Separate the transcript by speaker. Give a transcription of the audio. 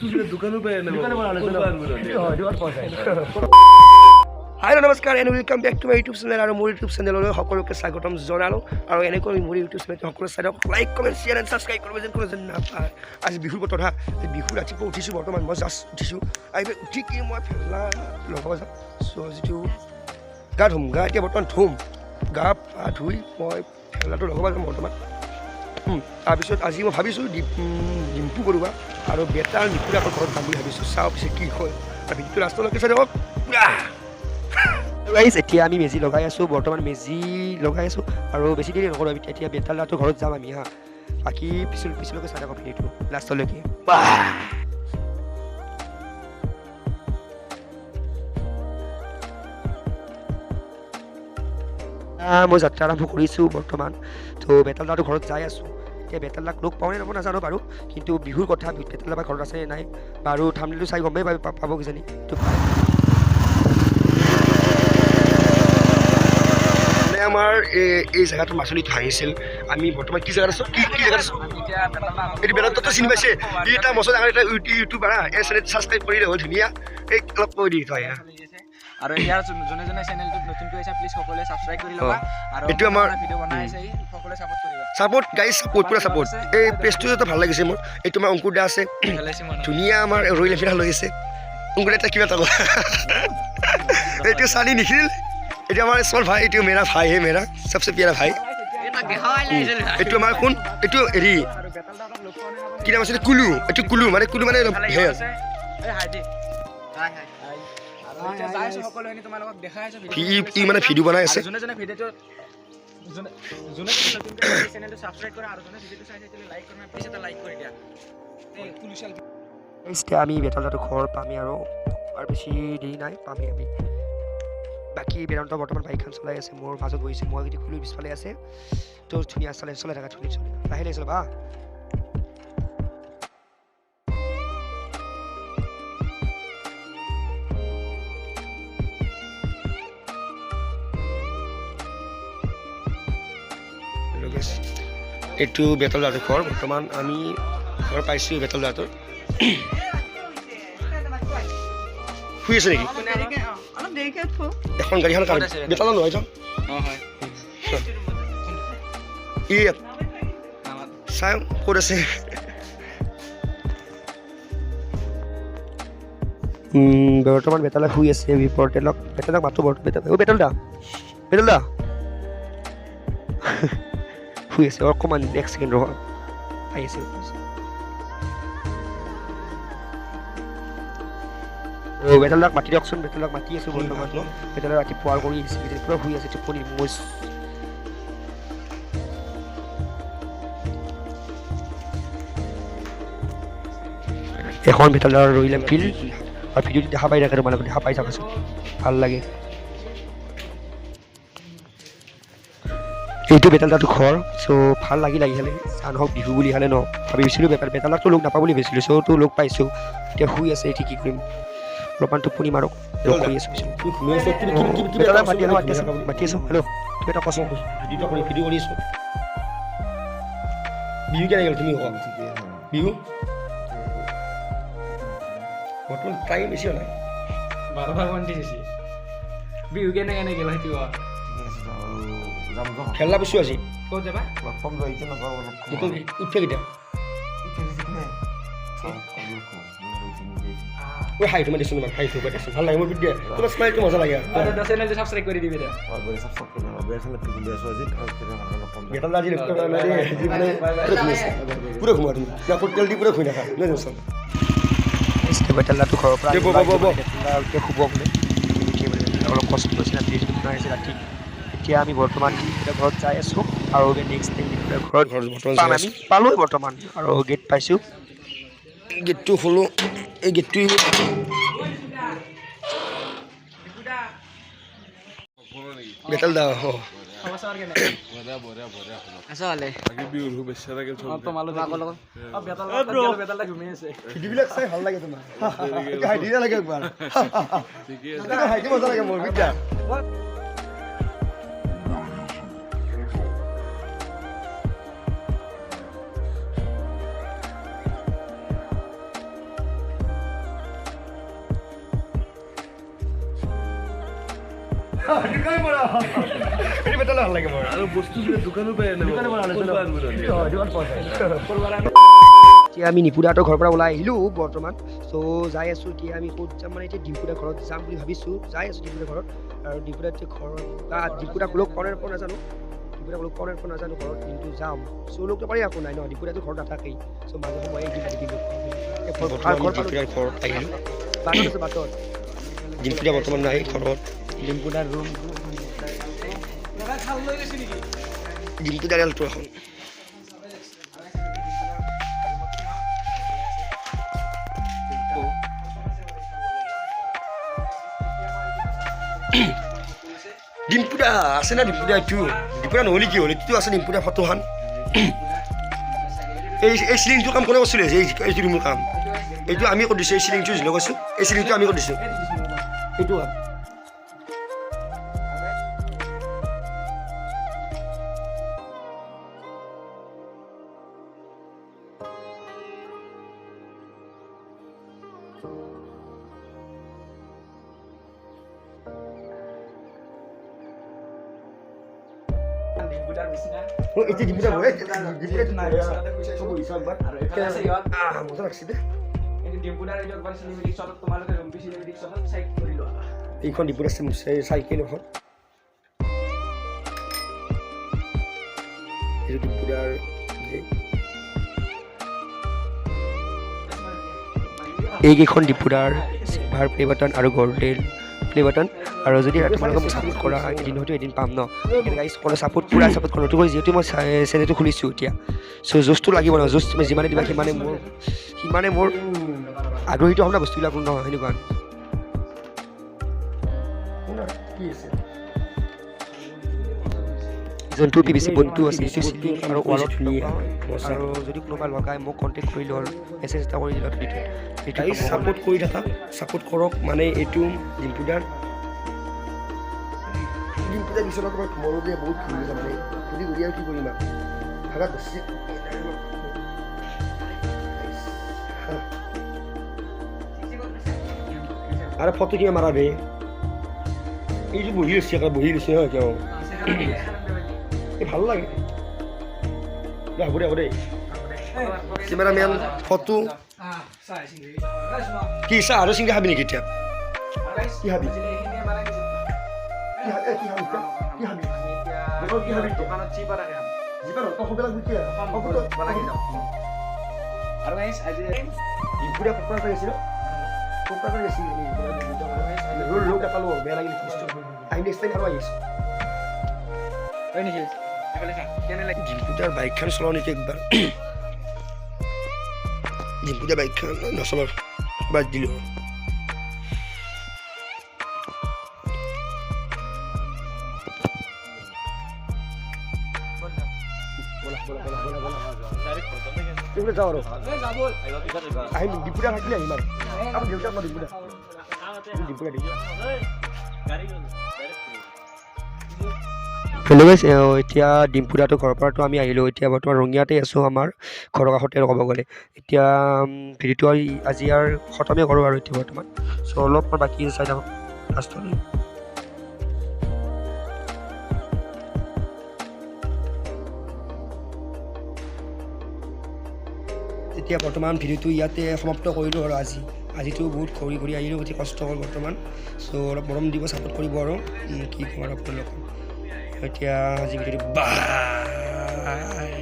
Speaker 1: হাই নমস্কাৰ and welcome back to my YouTube channel. আৰু মোৰ ইউটিউব চেনেললৈ সকলোকে স্বাগতম জনালোঁ। আৰু এনেকৈ মোৰ ইউটিউব চেনেলটো সকলোৱে চাই থাকক, like, comment, share and subscribe কৰিব যেন কোনো যেন নাপায়। আজি বিহুৰ বতৰ হা, বিহু ৰাতিপুৱা উঠিছোঁ, বৰ্তমান মই জাষ্ট উঠিছোঁ। আহি উঠি কি মই ফেলা লগাব যাম। চ' যিটো গা ধুম, গা এতিয়া বৰ্তমান ধুম, গা পা ধুই মই ফেলাটো লগাব যাম বৰ্তমান। তাৰপিছত আজি মই ভাবিছোঁ ডিম্পু বৰুৱা আৰু বেতাল নিপুৰাকৰ ঘৰত যাম বুলি ভাবিছোঁ। চাওঁ পিছে কি হয়, আৰু ভিডিঅ'টো লাষ্টলৈকে চাই থাকক পুৰা। গাইজ এতিয়া আমি মেজি লগাই আছোঁ, বৰ্তমান মেজি লগাই আছোঁ আৰু বেছি দেৰি নকৰোঁ আমি। এতিয়া বেতাল দাটো ঘৰত যাম আমি হা, বাকী পিছলৈকে চাই থাকক ভিডিঅ'টো লাষ্টলৈকে। মই যাত্ৰা আৰম্ভ কৰিছোঁ বৰ্তমান। তো বেতাল দাটো ঘৰত যাই আছোঁ। এতিয়া বেতাল দাক লগ পাওঁ নে নাপাওঁ নাজানো বাৰু, কিন্তু বিহুৰ কথা, বেতাল দা ঘৰত আছে নাই বাৰু থাম্বনেইলটো চাই গমেই পাব কিজানি। তো আমাৰ এই জেগাটো মাজুলীত ভাঙিছিল। আমি বৰ্তমান কি জেগাত আছোঁ, কি কি জেগাত আছোঁ, এইটো বেলেগতো চিনি পাইছে। ই এটা মচলা ডাঙৰ এটা ইউটিউবাৰ হা, এই চেনেল ছাবস্ক্ৰাইব কৰিলে হ'ল ধুনীয়া। এই অলপ কৈ দি তই।
Speaker 2: আৰু ইয়াৰ যোনে যোনে চেনেলটোত নতুনকৈ আহিছে প্লিজ সকলোৱে ছাবস্ক্ৰাইব কৰি ল'বা। আৰু
Speaker 1: এইটো আমাৰ
Speaker 2: ভিডিঅ' বনাই আছে, সকলোৱে ছাপোৰ্ট কৰিবা।
Speaker 1: ছাপোৰ্ট গাইজ, ছাপোৰ্ট, পুৰা ছাপোৰ্ট। এই পেজটো এটা ভাল লাগিছে মোৰ। এইটো আমাৰ অংকুৰ দা আছে, ধুনীয়া আমাৰ ৰ'য়েল এনফিল্ড লৈ আছে। অংকুৰ এটা কিবা এটা এইটো চানি নিখিল, এইটো আমাৰ স্মল ভাই, এইটো মেৰা ভাই হে, মেৰা চবচে প্যাৰা ভাই। এইটো আমাৰ কোন, এইটো হেৰি কি নাম আছিলে, কুলু। এইটো কুলু মানে, কুলু মানে হে। ই মানে ভিডিঅ' বনাই আছে। এতিয়া আমি বেতালদাটো ঘৰ পামেই আৰু বেছি দেৰি নাই, পামেই আমি। বাকী বেদান্ত বৰ্তমান বাইকখন চলাই আছে, মোৰ মাজত বহিছোঁ মই, কিন্তু কুলুৰ পিছফালে আছে। তো ধুনীয়া চলাই চলাই থাকা, ধুনীয়া চলাই, লাহে লাহে চলাবা। এইটো বেতাল দাটোৰ ঘৰ, বৰ্তমান আমি ঘৰ পাইছোঁ। বেতাল দাটোৰ শুই আছে নেকি? এখন গাড়ীখন বেতাল নহয় যাম। চাওঁ ক'ত আছে। বৰ্তমান বেতালা শুই আছে। বেতালক বেতালক মাতো, বেতাল, বেতাল দা, বেতাল দা শুই আছে। অকণমান এক ছেকেণ্ড ৰহ, আহি আছে। বেতালদাক মাতি দিয়কচোন, বেতালদাক মাতি আছোঁ বৰ্তমান। বেতালদাক ৰাতিপুৱা কৰি আহিছে, পূৰা শুই আছে টোপনি। মই এখন বেতালদাৰ ৰ'য়েল এনফিল্ড আৰু ভিডিঅ'টো দেখা পাই থাকে, তোমালোকে দেখা পাই থাকাচোন, ভাল লাগে। এইটো বেতালদাটো ঘৰ। চ' ভাল লাগিল আহি খালে, যা নহওক বিহু বুলি খালে ন ভাবিছিলোঁ বেতালদাকটো লগ নাপাওঁ বুলি ভাবিছিলোঁ, চ' তো লগ পাইছোঁ। এতিয়া শুই আছে, এতিয়া কি কৰিম, অলপমান টোপনি মাৰক, লগ কৰি আছোঁ। মাতি আছোঁ, হেল্ল' কিবা এটা কচোন।
Speaker 3: ভিডিঅ' কৰি আছোঁ। বিহু কেনেকৈ গ'ল তুমি কোৱা? বিহু বৰ্তমান টাইম বেছি হোৱা নাই,
Speaker 2: 12:35 হৈছে। বিহু কেনেকৈ গ'ল সেইটো
Speaker 3: খেলনা পাইছোঁ আজি।
Speaker 2: ক'ত যাবা?
Speaker 3: উঠে কেতিয়া ঐ হাঁহিটো মাতিছোঁ, তোমাক হাঁহিটো মাতিছোঁ, ভাল লাগে মোৰ। বিদ্যা তোমাৰ স্মাইলটো মজা লাগে।
Speaker 2: চেনেলটো ছাবস্ক্ৰাইব কৰি দিবি।
Speaker 3: বেতাল আজি মানে পুৰা ঘুমা, তুমি তেল দি পুৰা ঘুমি থাকা।
Speaker 1: বেতালদাটো ঘৰৰ পৰা এতিয়া শুব বোলে, অলপ কষ্ট হৈছে ৰাতি আহিছে ৰাতি। এতিয়া আমি বৰ্তমান ঘৰত যাই আছোঁ আৰু নেক্সট টাইম ঘৰত
Speaker 3: বৰ্তমান
Speaker 1: আমি পালোঁৱেই বৰ্তমান আৰু গেট পাইছোঁ।
Speaker 3: গেটটো খোলোঁ, এই গেটটো বেতাল দা। ভিডিঅ'বিলাক চাই ভাল লাগে তোমাৰ, হাঁহি লাগে একবাৰ, হাঁহি মজা লাগে মোৰ বিদ্যা। দোকানৰ পৰা এইটো পেট্ৰল ভাল লাগে মোৰ।
Speaker 4: আৰু বস্তুবিলাক দোকানৰ পৰাই আনিব।
Speaker 3: দোকানৰ পৰা আনিছো ন?
Speaker 4: ক'ৰ পৰা আনিব নহ'লে?
Speaker 3: হয়, দোকান পোৱা যায়।
Speaker 1: এতিয়া আমি নিপুদাহঁতৰ ঘৰৰ পৰা ওলাই আহিলোঁ বৰ্তমান। চ' যাই আছোঁ এতিয়া আমি ক'ত যাম মানে এতিয়া ডিম্পুদাৰ ঘৰত যাম বুলি ভাবিছোঁ, যাই আছোঁ ডিম্পুদাৰ ঘৰত। আৰু ডিম্পুদাৰ এতিয়া ঘৰত বা ডিম্পুদাক লগ পাওঁ নে নাপাওঁ নাজানো, ডিম্পুদাক লগ পাওঁ নে নাপাওঁ নাজানো ঘৰত, কিন্তু যাম। চ' লগতো পাৰি একো নাই ন, ডিম্পুদাটো ঘৰত নাথাকেই। চ' মাজে সময়ে এদিন দুদিন লগ পাওঁ। এতিয়া
Speaker 3: বৰ্তমান
Speaker 1: ঘৰ পালোঁ।
Speaker 3: ডিম্পুদাৰ ঘৰত আহিলোঁ।
Speaker 1: বাটত আছোঁ, বাটত।
Speaker 3: ডিম্পুদা বৰ্তমান নাই ঘৰত।
Speaker 2: ডিম্পুদাৰ ৰুম।
Speaker 3: ডিম্পুদাৰ এলটো এখন। ডিম্পুদা আছে না? ডিম্পুদা এইটো ডিম্পুদা নহ'লে কি হ'ল? এইটো আছে ডিম্পুদা ফটোখন। এই চিলিংটো কাম কোনে কৰিছিলে? এইটো ৰুমৰ কাম এইটো আমি কৰি দিছোঁ। এই চিলিংটো যোনে কৰিছোঁ, এই চিলিংটো আমি কৰি দিছোঁ। এইটো কাম
Speaker 2: ডিম্পুদাৰ বিচনা।
Speaker 3: এতিয়া ডিম্পুদা বহে, ডিম্পুদা
Speaker 2: নাই, বিচনাতে শুইছে।
Speaker 3: বহিছোঁ একবাৰ।
Speaker 2: আৰু এইফালে আছে ইহঁত।
Speaker 3: মজা লাগছে দে।
Speaker 2: এইটো ডিম্পুদাৰ, এইটো একবাৰ চিনেমেটিক শ্বটত তোমালোকে ৰুমটো চিনেমেটিক শ্বটত চাইড কৰি লোৱা।
Speaker 3: এইখন ডিম্পুদাৰ চাইকেল এখন। এইটো ডিম্পুদাৰ
Speaker 1: এইকেইখন ডিপুদাৰ চিলভাৰ প্লে বাটন আৰু গল্ডেন প্লে বাটন। আৰু যদি তোমালোকে মোক ছাপোৰ্ট কৰা, এদিন হয়তো এদিন পাম ন। সেইকাৰণে গাইজ সকলোৱে ছাপোৰ্ট, পূৰা ছাপোৰ্ট কৰা। নতুনকৈ যিহেতু মই চেনেলটো খুলিছোঁ এতিয়া, চ' জোচটো লাগিব ন। জোচ তুমি যিমানে দিবা সিমানে মোৰ আগ্ৰহীত হ'ম না বস্তুবিলাক নহয় সেনেকুৱা।
Speaker 3: কি আছে?
Speaker 1: যোনটো পি ভি চি বনটো আছে, সেইটো চিলিং আৰু ৱালত
Speaker 3: ধুনীয়া মজা।
Speaker 1: আৰু যদি কোনোবা লগাই মোক কণ্টেক্ট কৰি ল'ল, মেছেজ এটা কৰি দিলত এইটো
Speaker 3: গাইজ ছাপোৰ্ট কৰি থাকা, ছাপোৰ্ট কৰক। মানে এইটো ডিম্পুদাৰ বিচনাত তোমাৰ ঘুমালো দিয়ে, বহুত ঘূৰি গৈছে মানে ঘূৰি ঘূৰি আৰু কি কৰিম আৰু ভাগাত ধৰছে। আৰু ফটো কিবা মাৰা বে। এইটো বহি লৈছে, একেবাৰে বহি লৈছে হয় কিয়? এই ভাল লাগে দে, হ'ব দে, হ'ব দে। কেমেৰামেন ফটো কি চাহ আৰু চিংৰা খাবি নেকি এতিয়া? কি খাবি? কি খাবি? কি খাবি? কি খাবি?
Speaker 2: দোকানত যি পাৰা খাম।
Speaker 3: যিমান তই খব লাগিব এতিয়া।
Speaker 2: আৰু গাইজ আজি
Speaker 3: ডিম্পুদা কোকৰাঝাৰ গৈছিল, কোকৰাঝাৰ গৈছিল। লগ নাপালোঁ, বেয়া লাগিল। আহিম নেক্সট টাইম আৰু আহিছোঁ।
Speaker 2: ঐ নিখিল, এইফালে চা, কেনে লাগে?
Speaker 3: ডিম্পুদাৰ বাইকখন চলাওঁ নেকি একবাৰ? ডিম্পুদাৰ বাইকখন নচলাওঁ, বাদ দিলোঁ। এইফালে যাওঁ আৰু আহিম। ডিপুদা থাকিলে আহিম আৰু আমাৰ দেউতা, আমাৰ ডিপুদা, ডিপুদা দেউতা।
Speaker 1: হেল্ল' গাইজ, এতিয়া ডিম্পুদাটো ঘৰৰ পৰাতো আমি আহিলোঁ। এতিয়া বৰ্তমান ৰঙিয়াতে আছোঁ, আমাৰ ঘৰৰ কাষতে ক'ব গ'লে। এতিয়া ভিডিঅ'টো আজি আৰু খতমেই কৰোঁ আৰু এতিয়া বৰ্তমান। চ' অলপমান বাকী চাই থাকক লাষ্টলৈ।
Speaker 3: এতিয়া বৰ্তমান ভিডিঅ'টো ইয়াতে সমাপ্ত কৰিলোঁ আৰু আজিতো বহুত ঘূৰি ঘূৰি আহিলোঁ, অতি কষ্ট হ'ল বৰ্তমান। চ' অলপ মৰম দিব, ছাপোৰ্ট কৰিব আৰু কি ক'ম আৰু আপোনালোকক। এতিয়া আজি ভিডিঅ'টো বাই।